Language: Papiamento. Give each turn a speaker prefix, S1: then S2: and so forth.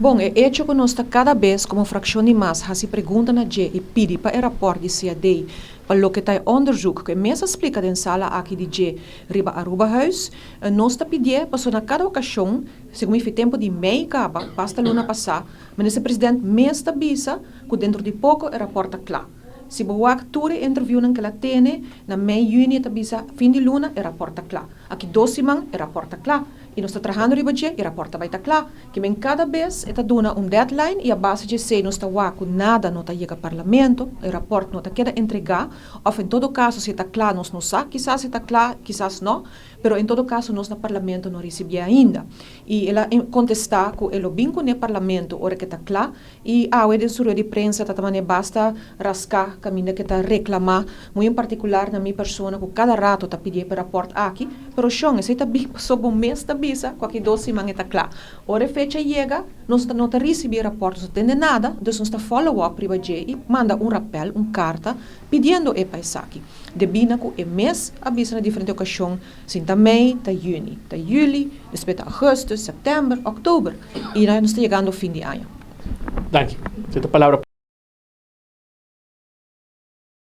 S1: Bon, e hecho ku nos ta kada bes komo frakshon di mas hasi pregunta na dje i pidi pa e rapòrt di CAD pa loke ta e onderzoek ku e mes a splika den sala aki di dje riba Arubahuis, nos ta pidié paso na kada okashon, segun mi fi tempu di mei kaba, basta luna pasá, Minister President mes ta bisa ku dentro di poko e rapòrt ta kla. Si bo wak tur e interviewnan ku el a tene, na mei yüni e ta bisa fin di luna e rapòrt ta kla. Aki 2 siman e rapòrt ta kla. I nos ta trahando riba dje, e rapòrt ta bai ta kla. Ke men kada bes e ta duna un deadline i a base di esei nos ta wak ku nada no ta yega parlamento, e rapòrt no ta keda entregá, òf en todo kaso si ta kla nos no sa, kisas ta kla, kisas no, pero en todo kaso nos na parlamento no a risibié ainda. I el a kontestá ku e lo bin kuné parlamento ora ku ta kla i awe den su rueda di prensa ta manera basta raská kaminda ku ta reklamá, muy en partikular na mi persona ku kada ratu ta pidi e rapòrt aki, pero shon, esei ta bin so bo mes ta bisa ku aki 2 siman ta kla. Ora e fecha yega, nos no ta risibí rapòrt, no tende nada, dus nos ta follow up riba dje i manda un rappel, un karta, pidiendo e pa esaki. Debí na ku e mes a bisa na diferente okashon, si ta mei, ta yüni, ta yüli, despues ta ougùstùs, sèptèmber, òktober. I nos ta yegando fin di aña.
S2: Danki. Tin palabra.